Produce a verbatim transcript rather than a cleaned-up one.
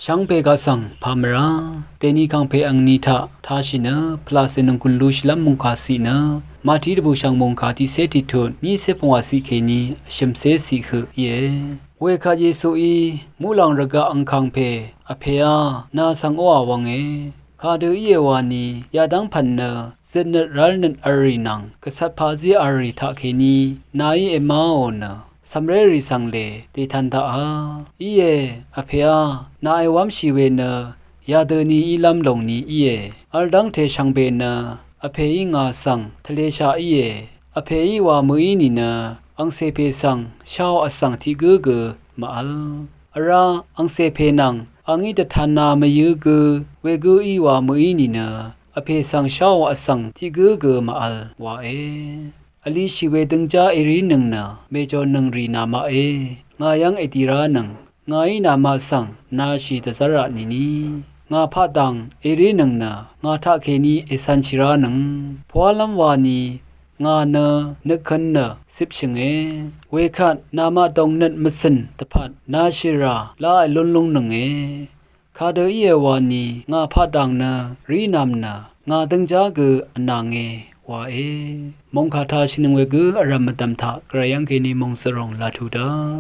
Shvngpè kaq svng pà mvrá dèni kàngpè angni taq tāshì nø pvlacè nònggùn lushìlv́m mòngkà ciq nø Mati dvbùshv̀ng mòngkà tiqcé tiqtut vnícé pungwà ciq kèní vshø̀mcé ciq høq íe. Wekvt Yesuí muqlàng rvgaq angkàngpè, Vpèá, nà svng óà wv̄nge. Kadø íe wani yadv́ng pv̀n nø zøtnøt rálnøt v̄l rì nvng gvcvt paqzí v̄l rì taqkèní nàí èmáò nø cv̀mrérì svng lè dètan daqà. Íe, Vpèá, nà èwv́mshì we nø yadøni ílv́m lòng ni íe. V̄l dv́ngte shvngbe nø Vpèí ngà svng tvleshaq íe. Vpèí wa mø̀í nìnø angcè pè svng sháò vsvng tiq gǿ gø màvl. Vrá angcè pè nvng angí dvtanā mvyǿ gǿ wegǿ í wa mø̀í nìnø Vpè svng sháò vsvng tiq gǿ gø màvl wae. Vlishì we døngjá èrínøng nø mèjònøng rì namaqe. Ngà yv́ng èdì ránøng. Ngàí namaq svng nashì dvzv́raq nìni, ngà paqdàng èrínøng nø ngà taqkèní ècv̄nshì ránøng. Pwálv́m wani ngà nø nøkkøn nø cipshø̀nge. Wekvt namaq dòngnøt mvcø̀n dvpvt nashìrà lá èlún lúngnønge. Kadø íe wani ngà paqdàng nø rínv̄m nø ngà døngjá gø vnànge wae. Mòngkà tāshìnøng wegǿ vrv̀m mvdv̀m taq gvray yv́ngkèní mòngsvròng laq tuq daq.